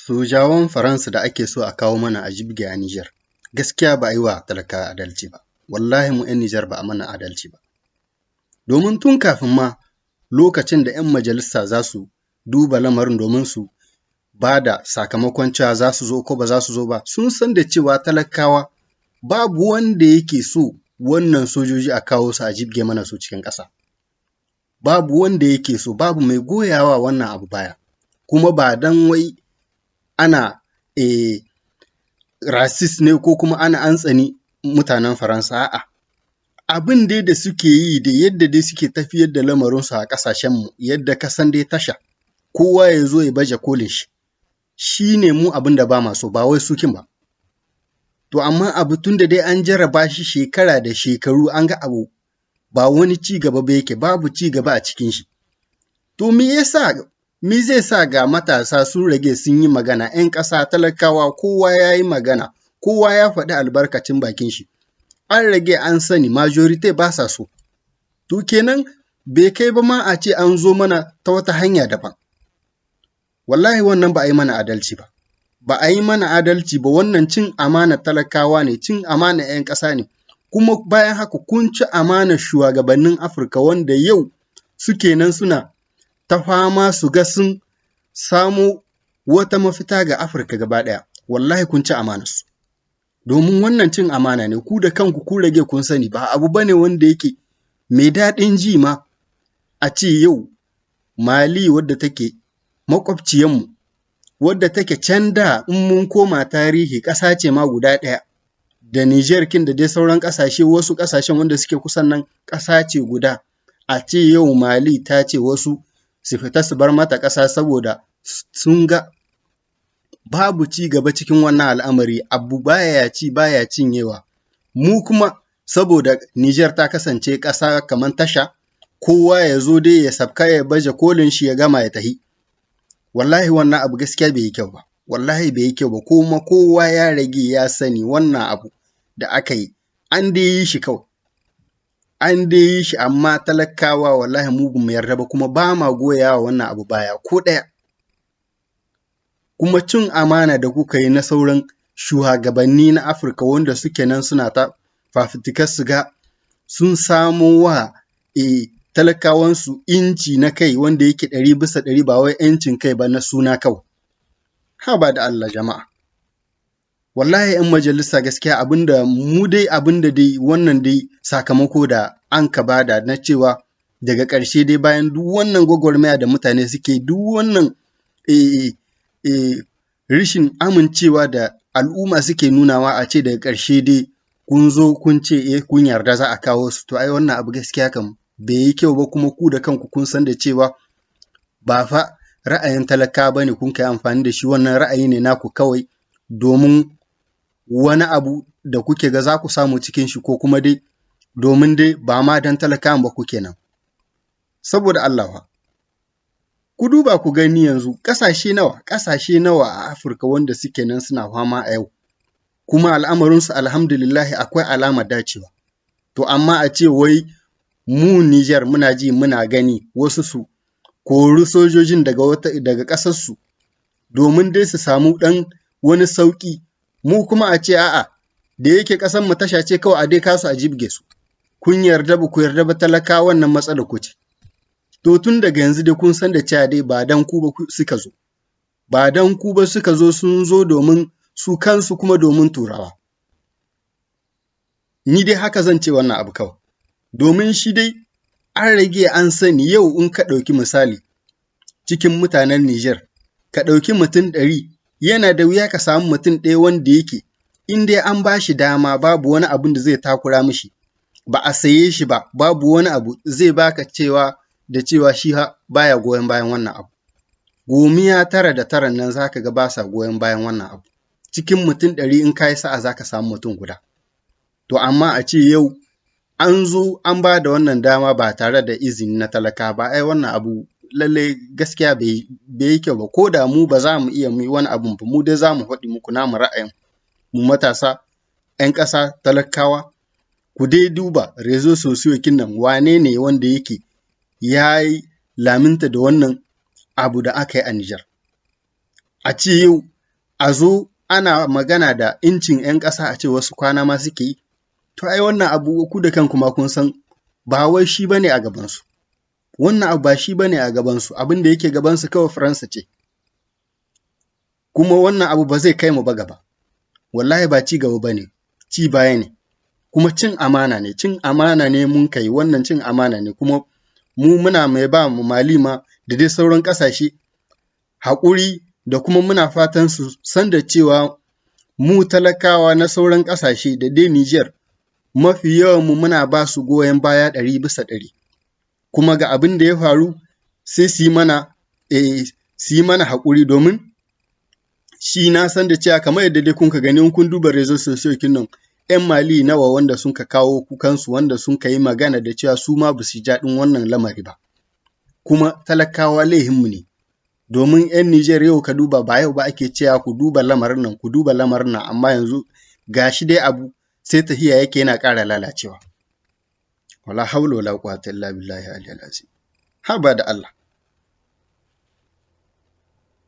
Sojawan Faransa da ake so a kawo mana a jibge a Nijar, gaskiya ba a yi wa talakawa adalci ba. Wallahi mu 'yan Nijar ba a mana adalci ba. Domin tun kafin ma lokacin da 'yan majalisa za su duba lamarin domin su ba da sakamakon cewa za su zo ko ba za su zo ba, sun san da cewa talakawa babu wanda yake so wannan sojoji a kawo su a jibge mana su cikin ƙasa. Babu wanda yake so, babu mai goyawa wannan abu baya. Kuma ba dan wai ana racist ne ko kuma ana an tsani mutanen Faransa, a'a. Abin dai da suke yi da yadda dai suke tafiyar da lamarinsu a ƙasashenmu, yadda ka san dai tasha, kowa ya zo ya baje kolin shi, shi ne mu abin da ba ma so, ba wai su kin ba. To amma abu tun da dai an jarraba shi shekara da shekaru, an ga abu ba wani ci gaba ba yake, babu ci gaba a cikin shi. To me yasa, me zai sa ga matasa sun rage sun yi magana, 'yan ƙasa, talakawa, kowa ya yi magana, kowa ya faɗi albarkacin bakin shi. An rage an sani majorité ba sa so. To kenan bai kai ba ma a ce an zo mana ta wata hanya daban. Wallahi wannan ba a yi mana adalci ba. Ba a yi mana adalci ba, wannan cin amanar talakawa ne, cin amanar 'yan ƙasa ne. Kuma bayan haka kun ci amanar shugabannin Afirka wanda yau suke nan suna ta fama su ga sun samo wata mafita ga Afirka gaba ɗaya. Wallahi kun ci amanarsu. Domin wannan cin amana ne, ku da kanku kun rage kun sani ba abu bane wanda yake mai daɗin ji ma a ce yau Mali, wadda take maƙwabciyarmu, wadda take can da in mun koma tarihi ƙasa ce ma guda ɗaya da Nijar kin da dai sauran ƙasashe, wasu ƙasashen wanda suke kusan nan, ƙasa ce guda. A ce yau Mali ta ce wasu su fita su bar mata ƙasa saboda sun ga babu ci gaba cikin wannan al'amari, abu baya ci baya cinyewa. Mu kuma saboda Nijar ta kasance ƙasa kamar tasha, kowa ya zo dai ya sabka ya baje kolin shi ya gama ya tahi. Wallahi wannan abu gaskiya bai yi kyau ba. Wallahi bai yi kyau ba, kuma kowa ya rage ya sani wannan abu da aka yi an dai yi shi kawai. An dai yi shi, amma talakawa wallahi mu bamu yarda ba, kuma ba ma goyawa wannan abu baya ko ɗaya. Kuma cin amana da kuka yi na sauran shugabanni na Afirka wanda suke nan suna ta fafutukar su ga sun samo wa talakawansu inci na kai wanda yake 100%, ba wai ‘yancin kai ba na suna kawai. Haba da Allah jama'a. Wallahi 'yan majalisa, gaskiya abinda mu dai, abinda dai wannan dai sakamako da an ka bada na cewa daga ƙarshe dai, bayan duk wannan gwagwarmaya da mutane suke, duk wannan rishin amincewa da al'umma suke nunawa, a ce daga ƙarshe dai kun zo kun ce eh, kun yarda za a kawo su. To ai wannan abu gaskiya kam bai yi kyau ba, kuma ku da kanku kun san da cewa ba fa ra'ayin talakawa ba ne kun kai amfani da shi, wannan ra'ayi ne naku kawai domin wani abu da kuke ga za ku samu cikin shi, ko kuma dai domin dai ba ma don talakawan ba kuke nan. Saboda Allah fa. Ku duba ku gani yanzu ƙasashe nawa, ƙasashe nawa a Afirka wanda suke nan suna fama a yau, kuma al'amarinsu alhamdulillahi akwai alamar dacewa. To amma a ce wai mu Nijar muna ji muna gani wasu su kori sojojin daga wata daga ƙasarsu domin dai su samu ɗan wani sauƙi, mu kuma a ce a'a, da yake ƙasar mu tasha ce kawai, a dai kasu a jibge su. Kun yarda ba ku yarda ba, talakawa, wannan matsalar ku ce. To tun daga yanzu dai kun san da cewa dai ba dan ku ba suka zo. Ba dan ku ba suka zo, sun zo domin su kansu kuma domin Turawa. Ni dai haka zan ce wannan abu kawai. Domin shi dai an rage an sani, yau in ka ɗauki misali cikin mutanen Nijar, ka ɗauki mutum 100, yana da wuya ka samu mutum ɗaya wanda yake in dai an ba shi dama, babu wani abun da zai takura mishi, ba a saye shi ba, babu wani abu, zai baka cewa da cewa shi baya goyon bayan wannan abu. 99 nan za ka ga ba sa goyon bayan wannan abu. Cikin mutum 100, in ka yi sa'a za ka samu mutum guda. To amma a ce yau an zo an ba da wannan dama ba tare da izini na talakawa ba, ai wannan abu lallai gaskiya bai yi kyau ba. Ko da mu ba za mu iya mu yi wani abun ba, mu dai za mu faɗi muku namu ra'ayin, mu matasa, 'yan ƙasa, talakawa. Ku dai duba réseaux sociaux kin nan, wane ne wanda yake ya yi laminta da wannan abu da aka yi a Nijar. A ce yau A zo ana magana da incin 'yan ƙasa, a ce wasu kwana ma suke yi. To ai wannan abu, ku da kanku ma kun san ba wai shi bane a gabansu. Wannan abu ba shi bane a gabansu. Abin da yake gabansu kawai Faransa ce. Kuma wannan abu ba zai kai mu ba gaba. Wallahi ba ci gaba bane, ci baya ne. Kuma cin amana ne, cin amana ne mun kai wannan, cin amana ne. Kuma mu muna mai ba mu Mali ma da dai sauran ƙasashe haƙuri, da kuma muna fatan su san da cewa mu talakawa na sauran ƙasashe da dai Niger, mafi yawan mu muna ba su goyon baya 100%. Kuma ga abin da ya faru, sai su yi mana haƙuri, domin shi na san da cewa kamar yadda dai kun ka gani, kun duba réseaux sociaux nan, 'yan Mali nawa wanda sun ka kawo kukansu, wanda sun ka yi magana da cewa su ma ba su ji daɗin wannan lamari ba. Kuma talakawa, laihinmu ne, domin 'yan Nijar yau ka duba, ba yau ba ake cewa ku duba lamarin nan, ku duba lamarin nan, amma yanzu gashi dai abu sai tahiya yake yana ƙara lalacewa. Wala haula wala quwwata illa billahi aliyyil azim. Haba da Allah.